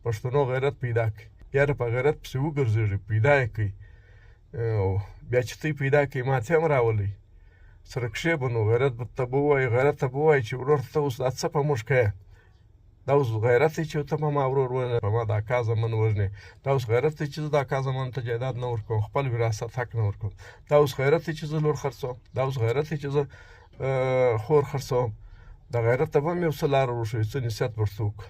پښتنو غیرت پیدا کړي. یاره په غیرت پسې وګرځېږي، پیدا یې کړئ، او بیا چې تی پیدا کړئ ما ته هم راولئ، سره کښېبه. نو غیرت به ته به ووایي، غیرت ته به ووایي چې ورور ته اوس دا څه په موږ کوې؟ دا اوس غیرت دی چې ته په ما ورور وژنې، په ما د اکا زامن وژنې؟ دا اوس غیرت دی چې زه د اکا زامنو ته جایداد نه ورکوم، خپل وراثت حق نه ورکوم؟ دا اوس غیرت دی چې زه لور خرڅوم؟ دا اوس غیرت دی چې زه خور خرڅوم؟ د غیرت ته به هم یو څه لاره وښیو، څه نصیحت ورته وکړو،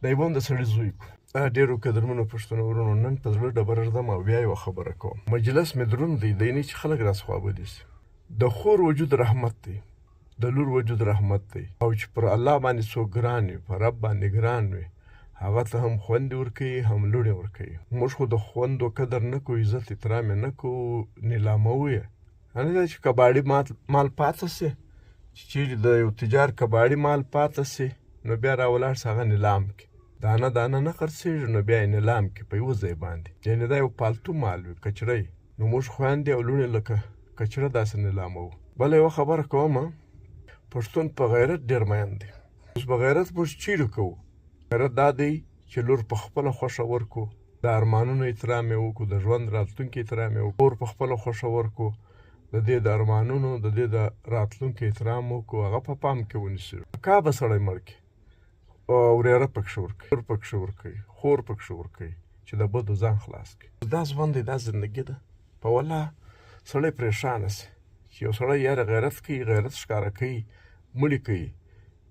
دی به هم د سړي زوی کړو. ډېرو قدرمنو پښتنو وروڼو، نن په زړه ډبره ږدم او بیا یوه خبره کوم. مجلس مې دروند دی، دی نه چې خلک راڅخوابدي سي. د خور وجود رحمت دی، د لور وجود رحمت دی، او چې پر الله باندې څوک ګران وي، په رب باندې ګران وي، هغه ته هم خوندې ورکوي، هم لوڼې ورکوي. موږ خو د خوندو قدر نه کوو، عزت احترام یې نه کوو، نیلاموو یې. یعنې دا چې کباړي مال پاته سي، چې چیرې د یو تجار کباړي مال پاته سي، نو بیا را ولاړ سي هغه نیلام کړي. دانه دانه نه خرڅېږي، نو بیا یې نیلام کړي په یوه ځای باندې. یعنې دا یو پالتو مال وي، کچره. نو موږ خویندې او لوڼې لکه کچره داسې نیلاموو. بله یوه خبره کوم، پښتون په غیرت ډېر مین دی. اوس به غیرت موږ چیرې کوو؟ غیرت دا دی چې لور په خپله خوښه ورکو، د ارمانونو احترام یې وکړو، د ژوند راتلونکي احترام یې وکړو، خور په خپله خوښه ورکو، د دې د ارمانونو، د دې د راتلونکي احترام وکړو، هغه په پام کې ونیسو. اکا به سړی مړ کړي، ورېره پکښې ورکوي، لور پکښې ورکوي، خور پکښې ورکوي، چې د بدو ځان خلاص کړي. دا ژوند دی، دا زندګي ده. په والله سړی پرېشانه سي چې یو سړی یاره غیرت کوي، غیرت ښکاره کوي، مړي کوي،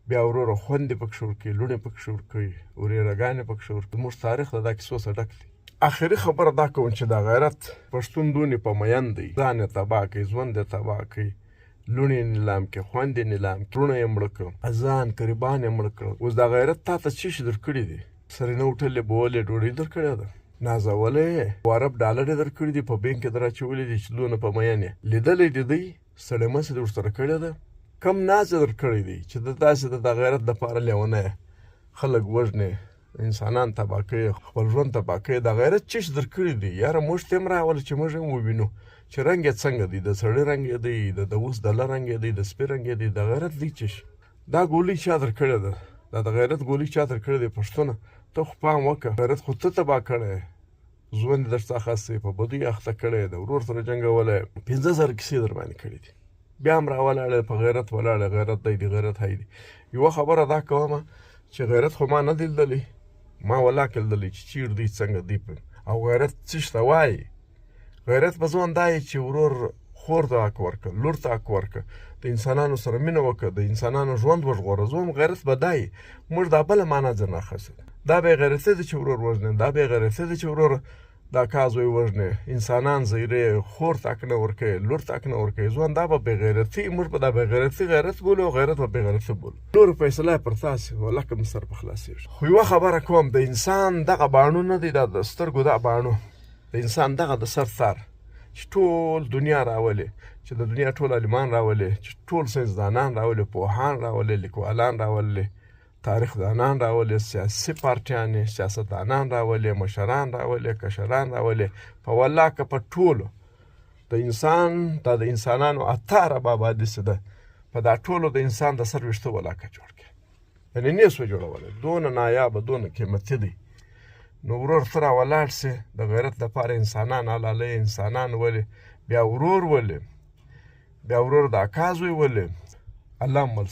بیا وروره خوندې پکښې ورکوي، لوڼې پکښې ورکوي، ورېرهګانې پکښې ورکوي. زموږ تاریخ د دا کیسو څخه ډک دی. اخري خبره دا کوم چې دا غیرت پښتون دونې په میین دی، ځان یې تباه کوي، ژوند یې تباه کوي، لوڼې یې نیلام کړي، خوند یې نیلام کړي، وروڼه یې مړه کړه، ځان قریبان یې مړه کړه. اوس دا غیرت تا ته څه شي درکړي دي؟ سرینه هوټل یې بولې ډوډۍ درکړې ده، نازولی یې، ارب ډالر یې درکړي دي، په بانک کې در اچولي دي چې دونه په میین یې لیدلی دي، دی ستړې مسې دې ورسره کړې ده، کم ناز یې درکړی دی چې د داسې د غیرت دپاره لیونی خلک وژنې، انسانان تباه کوي، خپل ژوند تباه کوي. دا غیرت څه شي درکړي دي؟ یاره موږ ته هم راوله چې موږ هم ووینو چې رنګ یې څنګه دی، د سړي رنګ یې دی، د دوس دله رنګ یې دی، د سپي رنګ یې دی، د غیرت دی څه شي؟ دا ګولۍ چا درکړې ده؟ دا د غیرت ګولۍ چا درکړې دی؟ پښتونه ته خو پام وکړه، غیرت خو ته تباه کړی، ژوند یې درڅخه اخیستی، په بدیو اخته کړی، د ورور سره جنګولی، 5000 کیسې در باندې کړې دي، بیا هم راولاړی، په غیرت ولاړی، غیرت دی دی، غیرت های دی. یوه خبره دا کومه چې غیرت خو ما نه دی لیدلی، ما ولاکه لیدلی چې چېرې دی، څنګه دی، او غیرت څه شي ته وایي؟ غیرت به ځوان دا چې ورور خور ته حق ورکړه، لور ته حق ورکړه، د انسانانو سره مینه وکړه، د انسانانو ژوند وژغوره. زوم غیرت به دا وي. موږ دا بله معنا ځنه اخیستې ده. دا بې غیرتي ده چې ورور وژنې، دا بې غیرتي ده چې ورور دا کا زوی وژنې، انسانان زیرې، خور ته حق نه ورکوي، لور ته حق نه ورکوي. ځوان دا به بې غیرتي، موږ به دا بې غیرتي غیرت بولو او غیرت به بې غیرتي بولو. نور فیصله پر تاسې ولاکه مې سر په خلاصېږي. خو یوه خبره کوم، د انسان دغه باڼو نه دی، دا د سترګو دا باڼو، د انسان دغه د سر تار چې ټول دنیا راولي، چې د دنیا ټول عالمان راولي، چې ټول ساینسدانان راولي، پوهان راولي، لیکوالان راولي، تاریخدانان راولي، سیاسي پارټیانې، سیاستدانان راولي، مشران راولي، کشران راولي، په والله که په ټولو د انسان دا د انسانانو 8 اربه آبادي چې ده، په دا ټولو د انسان د سر ویښته ولاکه جوړ کړي، یعنې نه سو جوړولی، دونه نایابه، دونه قیمتي دی. نو ورور ته راولاړ سي د غیرت لپاره انسانان حلالوي، انسانان ولي، بیا ورور ولي، بیا ورور د اکا زوی ولي. الله مل.